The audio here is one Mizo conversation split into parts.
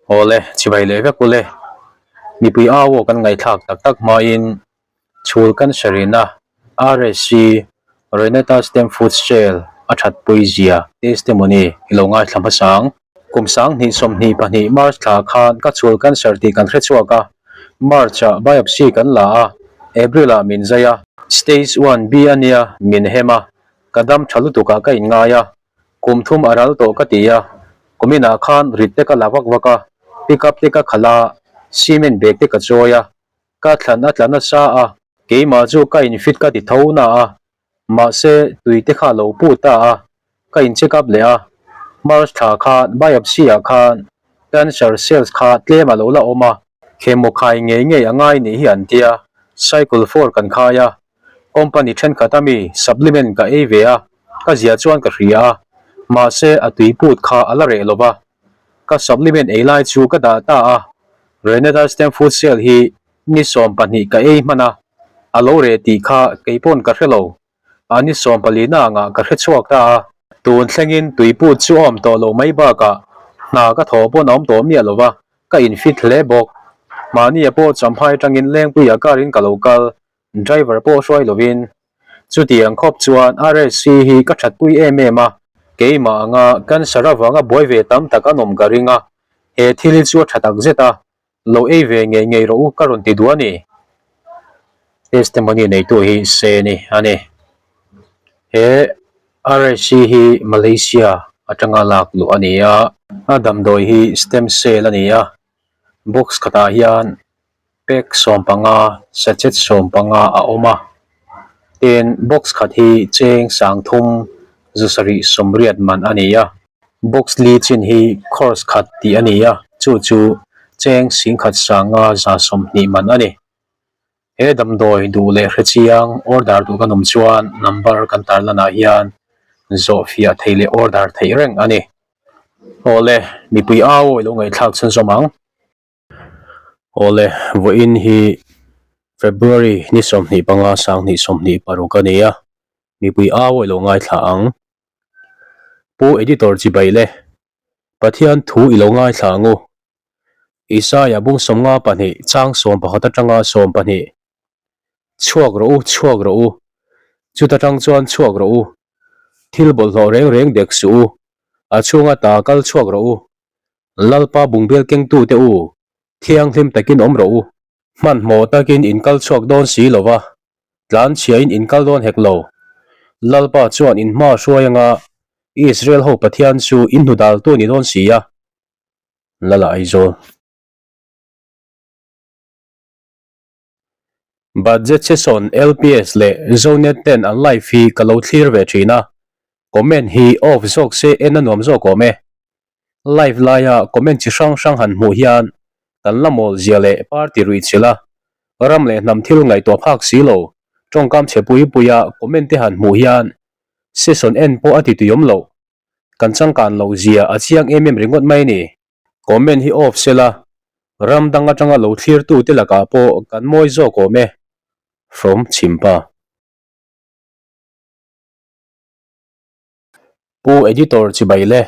Awle, chibai leh vek ule. Mipui au aw kan ngaihthlak tak tak hmain chhul cancer ina RSC Renata Stem Food Sale a thatpui zia testimony i lo ngaithla hmasa ang. Kum 2022 March thla khan ka chhul cancer tih kan hre chhuak a, March ah biopsy kan la a, April ah min zai a. Stage 1B a nia min hem a, ka dam tha lutuk ah ka inngai a, Kum thum a ral tawh ka ti a, kuminah khan rit te ka la vak vak a, pick up te ka khalh a, cement bag te ka chawi a, ka thlan a tla nasa a, keimah chu ka in fit ka ti tho na a, mahse tui te kha a lo pu ta a, ka in check up leh a, March thla khan biopsy ah khan cancer cells kha tlem a lo la awm a, chemo khai ngei ngei a ngai nih hi an tia, cycle four kan khai a, Company thenkhat a mi supplement ka ei ve a, ka zia chuan ka hria a, mahse a tui put kha a la reh lo va. Ka supplement ei lai chu ka dah ta a, Renata Stem Food Cell hi ni 12 ka ei hman a, a lo reh tih kha kei pawn ka hre lo, a ni 14 na angah ka hre chhuak ta a. Tun thlengin tui put chu a awm tawh lo mai bakah hna ka thawh pawn a awm tawh miah lo va, ka infit hle bawk. Mahnia pawh Champhai atangin Lengpuia car in ka lo kal, Driver pawh hruai lovin chutiang khawp chuan RSC hi ka thatpui em em a, keimah anga cancer avanga buai ve tam tak an awm ka ring a, he thil hi chu a tha tak zet a, lo ei ve ngei ngei rawh u ka rawn ti duh a ni. Testimony neitu hi Seni a ni. He RSC hi Malaysia atanga lak luh a ni a, a damdawi hi stem cell a ni a, box khatah hian Pack 15, sachet 15 a awm a, tin box khat hi cheng 30 780 man a ni a, box li chin hi course khat tih a ni a, chu chu cheng 1120 man a ni. He damdawi duh leh hre chiang order duh kan awm chuan number kan tarlan ah hian zawh fiah theih leh order theih reng a ni. Awle, mipui au awi lo ngaihthlak chhunzawm ang. Awle, vawiin hi February ni 25 2026 a ni a, mipui au awi lo ngaithla ang. Pu Editor chibai le, Pathian thu i lo ngaithla ang u. Isaiah bung 52 chang 11 atanga 12. Chhuak rawh u, chhuak rawh u, chuta tang chuan chhuak rawh u, thil bawlhhlawh reng reng dek suh u, a chhunga ta kal chhuak rawh u, Lalpa bungbel kengtute u, thianghlim takin awm rawh u. Hmanhmawh takin in kal chhuak dawn si lo va, tlanchhiain in kal dawn hek lo. Lalpa chuan in hma hruai anga Israel ho Pathian chu in hnu daltu ni dawn si a. Lala Aizawl. Budget session LPS leh Zonet ten an live hi ka lo thlir ve thin a, comment hi off zawk se en a nuam zawk awm e. Live laia comment chi hrang hrang han hmuh hian kan la mawl zia leh party ruih chilh a, ram leh hnam thil ngaihtuah phak si lo, tawngkam chhe pui puia comment te han hmuh hian session en pawh a ti tuiawm loh. Kan changkan loh zia a chiang em em ringawt mai ni. Comment hi off sela, ram dang atanga lo thlirtu te lakah pawh kan mawi zawk awm e. From Chhimpa. Pu Editor chibai le.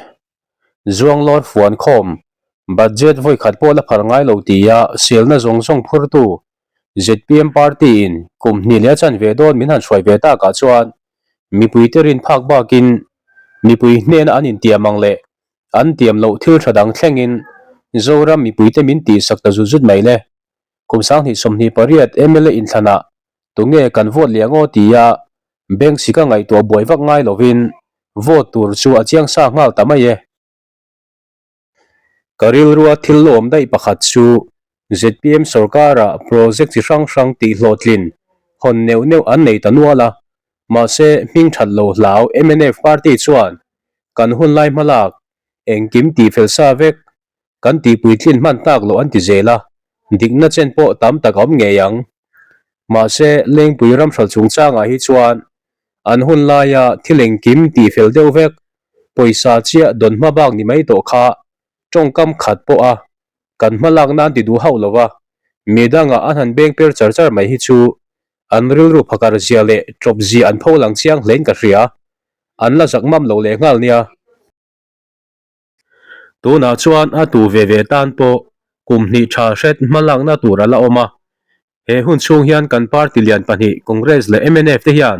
Zuanglawr fuan khawm, budget vawi khat pawh la phal ngai lo tia selna zawng zawng phurtu zpm party in kum hnih leh a chanve dawn min han hruai ve takah chuan mipuite rin phak bakin mipui hnena an intiam ang leh An tiam loh thil tha dang thlengin Zoram mipuite min tihsak ta zut zut mai le. Kum 2028 mla inthlanah tunge kan vote leh ang aw tia bank sika ngaihtuah buai vak ngai lovin vote tur chu a chiang sa nghal ta mai e. Ka rilrua thil lawm daih pakhat chu zpm sorkara project chi hrang hrang tih hlawhtlin hawn neuh neuh an nei ta nual a, mahse hming that lo hlau mnf party chuan kan hun lai hmalak engkim tih fel sa vek kan tihpuitlin hman tak loh an ti zel a, dikna chen pawh tam tak a awm ngei ang. Mahse Lengpui ramhral chungchangah hi chuan an hun laia thil engkim tih fel deuh vek pawisa chiah dawn hma bak ni mai tawh kha tawngkam khat pawh a kan hma lak nan ti duh hauh lo va, mi dangah an han beng per char char mai hi chu an rilru phakar zia leh tawp zia an pho lang chiang hlein ka hria, an la zak mam lo leh nghal nia. Tunah chuan a tu ve ve tan pawh kum hnih tha hret hmalakna tur a la awm a. He hun chhung hian kan party lian pahnih Congress leh mnf te hian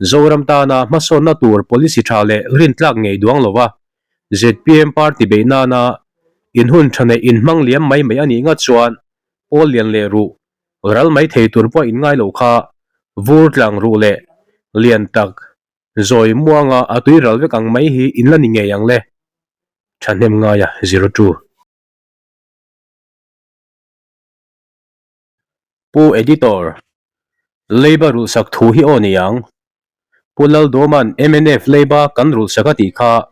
Zoram tana hmasawnna tur policy tha leh rintlak ngei duang lova zpm party beih nana in hun tha neih inhmang liam mai mai a nih ngat chuan pawl lian leh ruh ral mai thei tur pawh in ngai lo kha vur tlang ruh leh lian tak zawi muanga a tui ral vek ang mai hi in la ni ngei ang le. Thahnem ngaia 02. Pu Editor, Leiba rulhsak thu hi aw ni ang. Pu Lalduaman mnf Leiba kan rulhsak a tih kha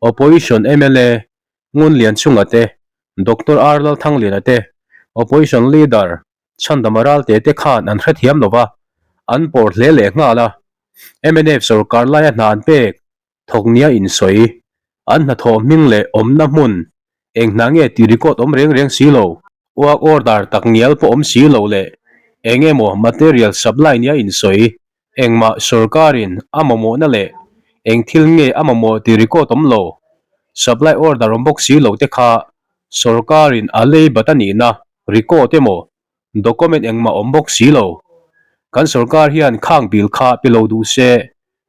Opposition mla Ngun Lianchunga te, Doctor R Lalthangliana te, Opposition Leader Chhandama Ralte te khan an hrethiam lo va, an pawr hle leh nghal a. Mnf sorkar laia hna an pek thawk nia insawi, an hnathawh hming leh awmna hmun eng hna nge tih record awm reng reng si lo, work order tak ngial pawh awm si lo leh eng emaw material supply nia insawi, engmah sorkarin a mamawhna leh eng thil nge a mamawh tih record awm lo, supply order awm bawk si lo te kha sorkarin a lei bat a nihna record emaw document engmah awm bawk si lo. Kan sorkar hian khang bill kha pe lo duh se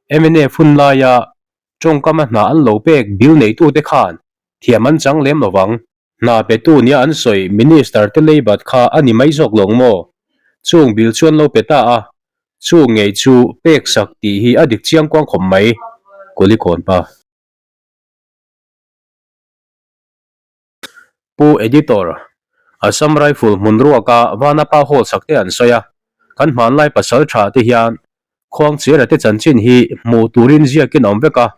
mnf hun laia tawngkama hna an lo pek bill neitute khan thiam an chang lem lovang. Hna petu nia an sawi Minister te leibat kha a ni mai zawk lawng maw? Chung bill chu an lo pe ta a, chu ngei chu pek sak tih hi a dik chiang kuang khawp mai, Kulikawn pa. Pu Editor, Assam Rifle hmun ruaka Vanapa Hall sak te an sawi a, kan hmanlai pasal tha te hian Khuangchera te chanchin hi hmuh turin ziakin a awm vek a,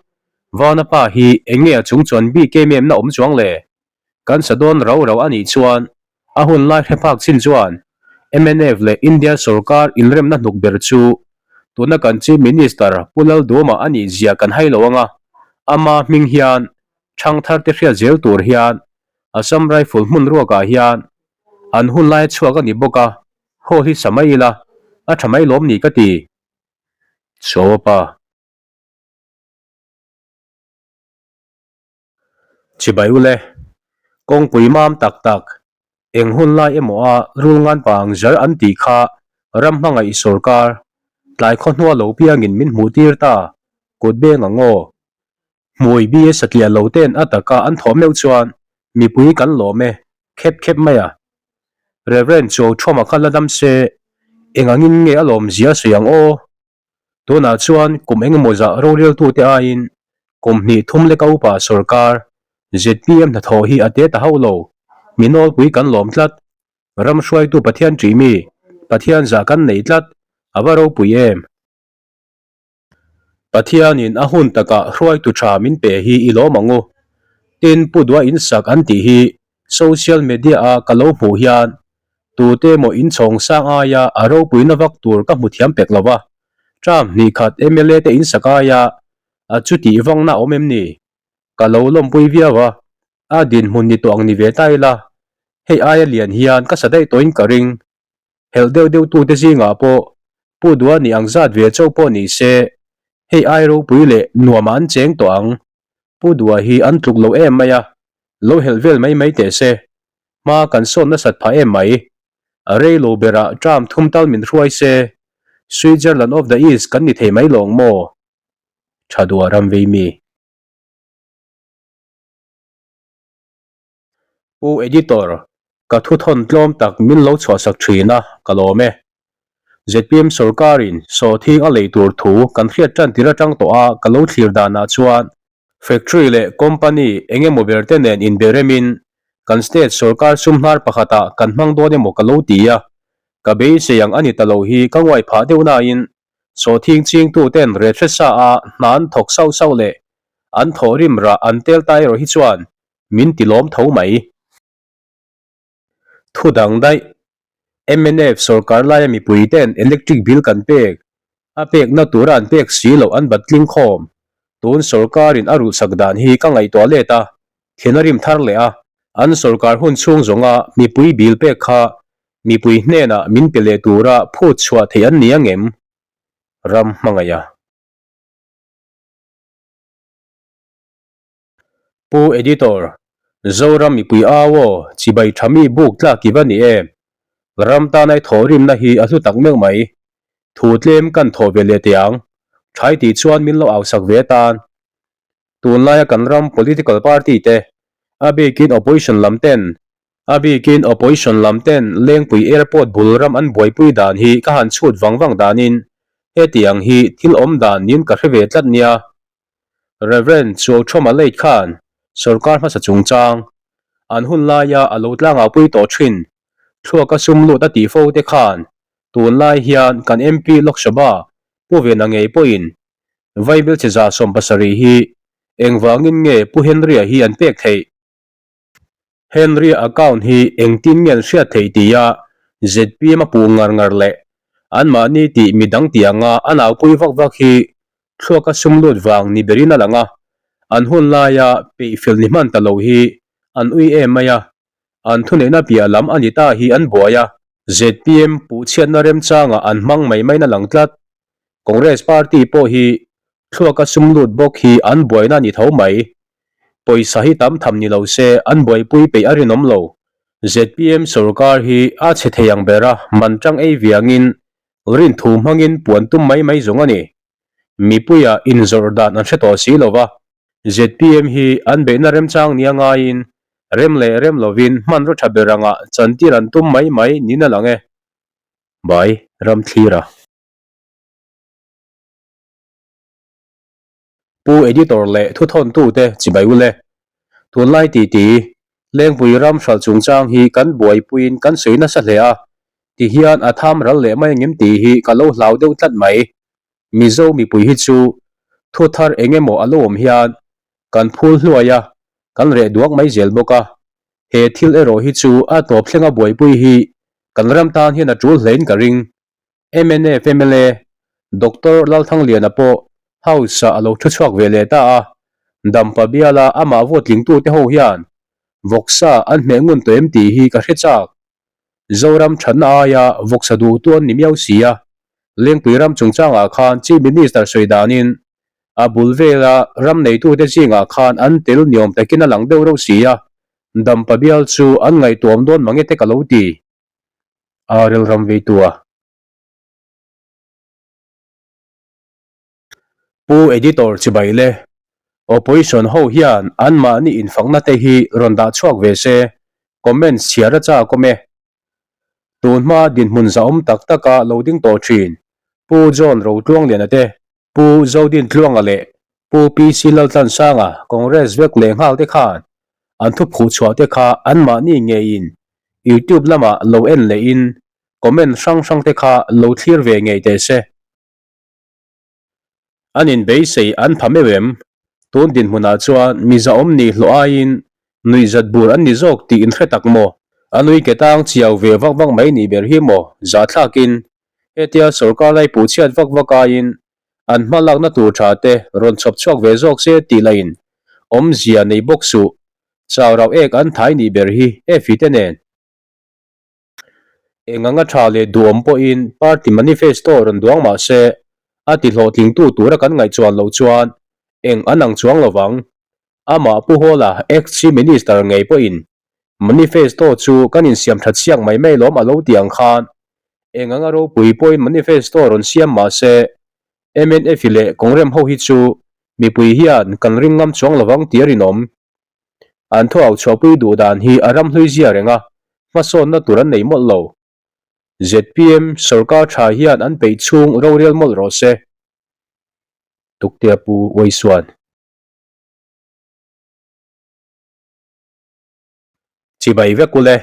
Vanapa hi eng nge a chung chuan bik em em na awm chuang le? Kan sa dawn rau rau a nih chuan a hun lai hre phak chin chuan mnf leh India sorkar inremna hnuk ber chu tuna kan Chief Minister Pu Lalduama a nih zia kan hai lo ang a, ama hming hian Thangthar te hriat zel tur hian Assam Rifle hmun ruakah hian an hun laia chhuak a ni bawk a, haw hi sa mai ila a tha mai lawm ni ka ti. Chaw pa. Chibai ule, kawngpui mam tak tak, eng hun lai emaw a rul ngan pa ang zar an tih kha ram hmangaih sorkar tlai khaw hnua lo piangin min hmuh tir ta, kut beng ang aw. Hmui bi satliah lo ten a taka an thawh meuh chuan mipui kan lawm e, khep khep mai a. Rev. Cho Thawma kha la dam se, eng angin nge a lawm zia sawi ang aw? Tunah chuan kum engemaw zah roreltute aiin kum hnih thum leka upa sorkar zpm hnathawh hi a te ta hauh lo, mi nawlpui kan lawm tlat. Ram hruaitu Pathian ṭih mi, Pathian zah kan nei tlat, a va ropui em? Pathianin a hun takah hruaitu tha min pe hi i lawm ang u. Tin, Pu Dua insak an tih hi social media a ka lo hmuh hian tute emaw inchhawng sang aia a ropuina vak tur ka hmu thiam pek lo va. Term hnih khat mla te insak aia a chutih vangna a awm em ni? Ka lo lawmpui viau a, a dinhmun ni tawh ang ni ve ta ila, hei aia lian hian ka sa daih tawhin ka ring. Helh deuh deuh tute zingah pawh Pu Dua nih ang zat ve chauh pawh ni se, hei ai ropui leh nuamah an cheng tawh ang. Pu Dua hi an tluk lo em mai a, lo helh vel mai mai teh se. Hma kan sawn nasat phah em mai. A rei lo berah term thum tal min hruai se, Switzerland of the East kan ni thei mai lawng maw? Tha Dua ram vei mi. Pu Editor, ka thuthawn tlawm tak min lo chhuahsak thin a, ka lawm e. Zpm sorkarin sawhthing a lei tur thu kan hriat tan tir atang tawh a ka lo thlir danah chuan factory leh company eng emaw ber te nen inbe remin kan state sorkar sum hnar pakhatah kan hmang dawn emaw ka lo ti a, ka beisei ang a ni ta lo hi ka nguai phah deuh nain sawhthing chingtu ten ret hre sa a hna an thawk sauh sauh leh an thawhrim rah an tel ta erawh hi chuan min ti lawm tho mai. Thu dang daih, mnf sorkar laia mipui ten electric bill kan pek, a pekna tura an pek si loh an bat tling khawm. Tun sorkarin a rulhsak dan hi ka ngaihtuah let a, thlen a rim thar leh a, an sorkar hun chhung zawnga mipui bill pek kha mipui hnenah min pe leh tura phut chhuah theih an ni ang em? Ram hmangaih a. Pu Editor, Zoram mipui au aw, chibai tha mi buk tlak i va ni em? Ram tanai thawhrimna hi a hlu tak meuh mai. Thu tlem kan thawh ve leh teh ang. Thai tih chuan min lo au sak ve atan. Tunlaia kan ram political party te, a bikin opposition lam ten, a bikin opposition lam ten Lengpui Airport bul ram an buaipui dan hi ka han chhut vang vang danin hetiang hi thil awm dan niin ka hre ve tlat nia. Rev. Chuauthawma late khan sorkar hmasa chungchang an hun laia a lo tlangahpui tawh thin thluaka sum lut a tih fo te khan tunlai hian kan MP Lok Sabha Pu Vena ngei pawhin Vaibel che 700 hi engvangin nge Pu Henry-a hi an pek theih? Henry-a account hi engtin nge an hriat theih tia zpm a puh ngar ngar leh anmahni tih midang tih anga a naupui vak vak hi thluaka sum lut vang ni berin a lang a, an hun laia peihfel ni hman ta lo hi an ui em mai a, an thuneihna piah lam a ni ta hi an buai a. Zpm puhchhiatna remchangah an hmang mai maina lang tlat. Congress party pawh hi thluaka sum lut bawk hi an buaina ni tho mai. Pawisa hi tam tham ni lo se an buaipui peih a rinawm lo. Zpm sorkar hi a chhe thei ang ber a, man tang ei viangin rinthu hmangin puan tum mai mai zawng a ni. Mipuia inzawrh dan an hre tawh si lo va. Zpm hi an beihna remchang nia ngaiin rem leh rem lovin hmanraw tha ber anga chantir an tum mai mai niin a lang e. Bai Ramthlira. Pu Editor leh thuthawntute chibai ule. Tunlai titi, Lengpui ram hralh chungchang hi kan buaipuiin kan sawi nasa hle a, tihian a tham ral leh mai angem tih hi ka lo hlau deuh tlat mai. Mizo mipui hi chu thu thar eng emaw a lo awm hian kan phul hluai a, kan reh duak mai zel bawk a. He thil erawh hi chu a tawp thlenga buaipui hi kan ram tan hian a tul hlein ka ring. Mnf mla Doctor Lalthangliana pawh House ah a lo thu chhuak ve leh ta a, Dampa biala amah vote tlingtute ho hian vawksa an hmeh ngun tawh em tih hi ka hre chak. Zoram thatna aia vawksa duhtu an ni miau si a, Lengpui ram chungchangah khan Chief Minister sawi danin a bul vela ram neitute zingah khan an tel niawm takin a lang deuh reuh si a, Dampa bial chu an ngaihtuam dawn mange te ka lo ti. A rilram veitu a. Pu Editor chibai le. Opposition ho hian anmahni infakna te hi rawn dah chhuak ve se, comments chhiar a chak awm e. Tunhma dinhmun zahawm tak taka lo ding tawh thin Pu John Rotluangliana te Pu Zodin Tluanga leh Pu PC Laltlansanga Congress vek leh nghal te khan an thu phuh chhuah te kha anmahni ngeiin YouTube lamah lo en lehin comment hrang hrang te kha lo thlir ve ngei teh se. An inbeisei an pha meuh em? Tun dinhmunah chuan mizaawm nih hlawh aiin nuihzat bur an ni zawk tih inhre tak maw? A nui ke tang chiau ve vak vak mai nih ber hi maw? Zahthlakin Hetia sorkar lai puh chhiat vak vak aiin an hma lakna tur tha te rawn chhawp chhuak ve zawk se tih lahin awmzia nei bawk suh. Chau rauh ek an thai nih ber hi Efi te nen. Eng anga tha leh duhawm pawhin party manifesto rawn duang mah se a ti hlawhtlingtu tura kan ngaihchuan loh chuan eng an ang chuang lovang. Amah Pu Hawla ex-Chief Minister ngei pawhin Manifesto chu kan insiam that siak mai mai lawm a lo ti ang khan eng anga ropui pawhin manifesto rawn siam mah se mnf leh Congrem ho hi chu mipui hian kan ring ngam chuang lovang tih a rinawm. An thu au chhuahpui duh dan hi a ram hlui zia reng a, hmasawnna tur an nei mawlh lo. Zpm sorkar tha hian an peih chhung rorel mawlh rawh se. Tuktea Pu Uaisuan. Chibai vek ule.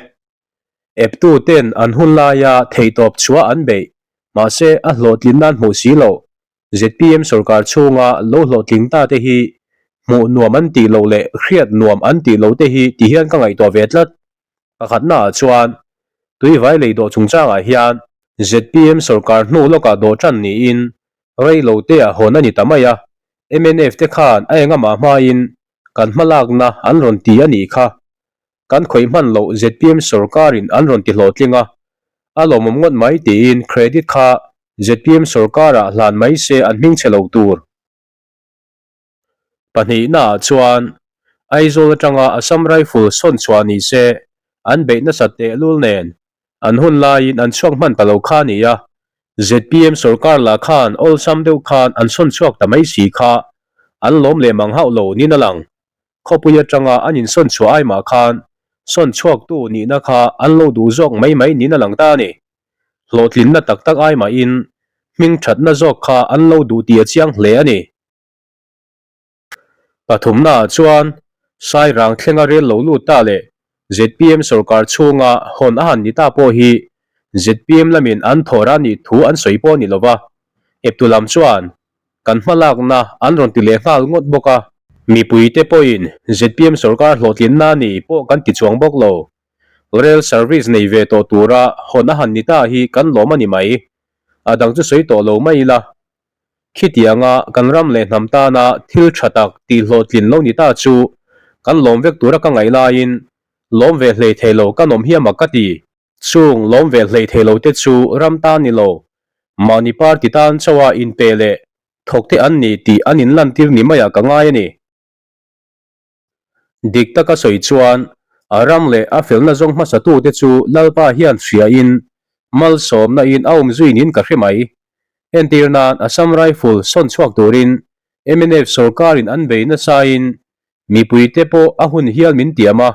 Eptu ten an hun laia theihtawp chhuah an beih, mahse a hlawhtlin nan hmuh si loh. Zpm sorkar chhunga lo hlawhtling ta te hi hmuh nuam an tih loh leh hriat nuam an tih loh te hi ti hian ka ngaihtuah ve tlat. Pakhatna ah chuan Tuivai lei dawh chungchangah hian zpm sorkar hnu lawkah dawh tan niin rei lo te ah hawn a ni ta mai a, mnf te khan a engamah hmain Kan hmalakna an rawn ti a nih kha. Kan khawih hman loh zpm sorkarin an rawn ti hlawhtling a, a lawmawm ngawt mai tiin credit kha zpm sorkarah hlan mai se an hming chhe lo tur. Pahnihnaah chuan. Aizawl atanga Assam Rifle sawn chhuah ni se an beih nasat tehlul nen an hun laiin an chhuak hman ta lo kha a ni a, zpm sorkar lah khan awlsam deuh khan an sawn chhuak ta mai si kha an lawm leh mang hauh lo niin a lang. Khawpui atanga an insawn chhuah ai mah khan sawn chhuaktu nihna kha an lo duh zawk mai mai niin a lang ta a ni. Hlawhtlinna tak tak ai mahin hming thatna zawk kha an lo duh tih a chiang hle a ni. Pathumnaah chuan Sairang thlenga rel lo lut ta leh zpm sorkar chhunga hawn a han ni ta pawh hi zpm lamin an thawr a nih thu an sawi pawh a ni lova, eptu lam chuan kan hmalakna an rawn ti leh nghal ngawt bawk a. Mipuite pawhin zpm sorkar hlawhtlinna a ni pawh kan ti chuang bawk lo. Rail service nei ve tawh tura hawn a han ni ta hi kan lawm a ni mai. A dang chu sawi tawh lo mai ila. Khitianga kan ram leh hnam tana thil tha tak tih hlawhtlin lo ni ta chu kan lawm vek tura ka ngaih laiin lawm ve hlei thei lo ka nawm hiam a ka ti. Chung lawm ve hlei thei lo te chu ram tan ni lo, mahni party tan chauha inpe leh thawk te an ni tih an inlantir ni maiah ka ngai a ni. Dik taka sawi chuan a ram leh a felna zawng hmasatute chu Lalpa hian hriain malsawmna in a awm zui niin ka hre mai. Entir nan Assam Rifle sawn chhuak turin mnf sorkarin an bei nasain mipuite pawh a hun hial min tiam a,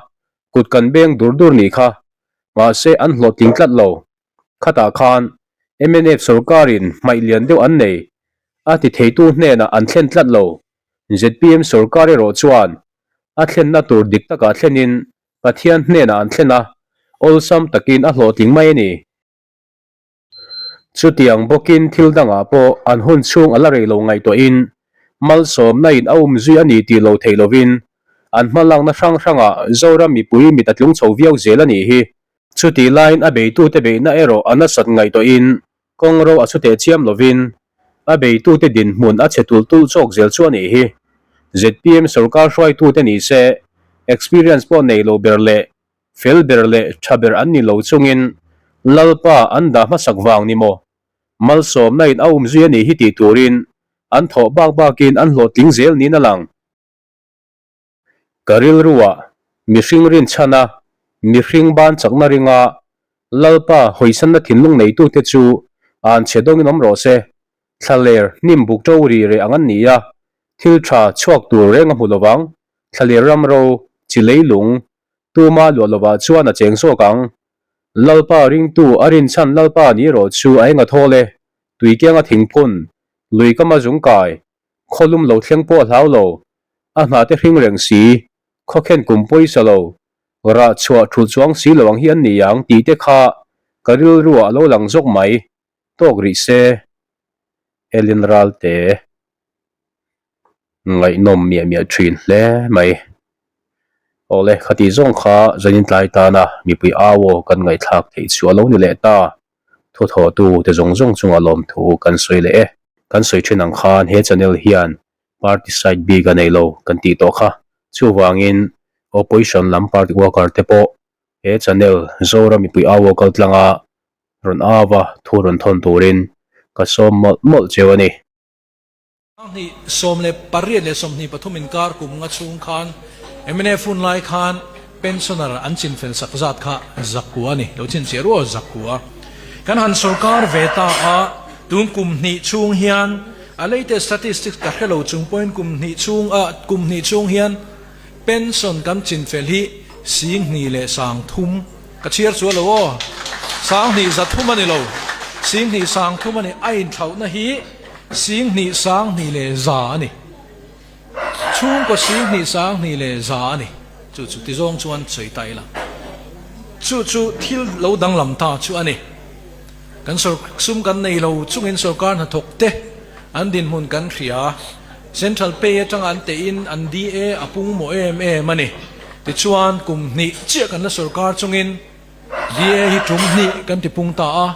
kut kan beng dur dur nih kha. Mahse an hlawhtling tlat lo. Khatah khan mnf sorkarin hmaih lian deuh an nei a ti theitu hnenah an thlen tlat lo. Zpm sorkar erawh chuan a thlenna tur dik takah thlenin Pathian hnenah an thlen a, awlsam takin a hlawhtling mai a ni. Chutiang bawkin thil dangah pawh an hun chhung a la rei lo ngaihtuahin malsawmna in a um zui a ni tih lo theih lovin an hmalakna hrang hrangah Zoram mipui mit a tlung chho viau zel a nih hi. Chutih laiin a beitute beihna erawh a nasat ngaihtuahin Kawng ro a chuteh chiam lovin a beitute dinhmun a chhe tulh tulh chawk zel chu a nih hi. Zpm sorkar hruaitute ni se experience pawh nei lo ber leh fel ber leh tha ber an ni lo chungin Lalpa an dah hmasak vang ni maw? Malsawmna in a umzui a nih hi tih turin an thawh bak bakin an hlawhtling zel niin a lang. Ka rilruah mihring rinchhana mihring ban chakna ringa Lalpa hawisanna thinlung neitute chu an chhe dawngin awm rawh se. Thlaler hnim buk ṭo ri reh ang an ni a, thil ṭha chhuak tur reng a hmu lovang. Thlaler ram ro, chi leilung, tuma luah lovah chuan a cheng zawk ang. Lalpa ringtu a rinchhan Lalpa ni erawh chu a eng a thawl e, tuikenga thingphun, luikama zungkai, Khawlum lo thleng pawh a hlau lo, a hna te hring reng si, khawkhen kum pawisa lo, rah chhuah thulh chuang si lo ang hi an ni ang tih te kha ka rilruah a lo lang zawk mai, tawk rih se. Elin Ralte ngaihnawm miah miah thin hle mai. Awle, khati zawng kha zanin tlai tana mipui au aw kan ngaihthlak theih chu a lo ni leh ta. Thuthawhtu te zawng zawng chungah lawmthu kan sawi leh e. Kan sawi thin ang khan he channel hian party side bik a nei lo kan tih tawh kha. Chuvangin opposition lam party worker te pawh he channel Zoram mipui au aw kal tlanga rawn au a thu rawn thawn turin ka sawm mawlh mawlh cheu a ni. 2018 inkar kum nga chhung khan mnf hun lai khan pensioner an chinfel sak zat kha zakua a ni, lo chhinchhiah rual zakua. Kan han sorkar ve ta a, tun kum hnih chhung hian a latest statistics ka hre lo chung pawhin kum hnih chhung a kum hnih chhung hian pension kan chinfel hi 20,300 ka chhiar chu a lo aw, 2,300 a ni lo, 2,300 a ni, a inthlauhna hi. 2,201 a ni. Chhungkaw 2,201 a ni. Chu chu tizawng chuan sawi ta ila. Chu chu thil lo danglam ta chu a ni. Kan sawr sum kan nei lo chungin sawrkar hnathawk te an dinhmun kan hria. Central pay atanga an tehin an DA a pung mawh em em a ni. Tichuan kum hnih chiah kan la sawrkar chungin DA hi tum hnih kan ti pung ta a,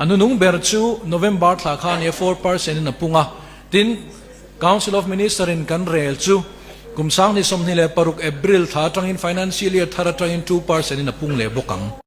a nunung ber chu November thla kha a nia 4% in a pung a, tin Council of Minister in kan rel chu kum 2026 April thla atangin Financial Year thar atangin 2% in a pung leh bawk ang.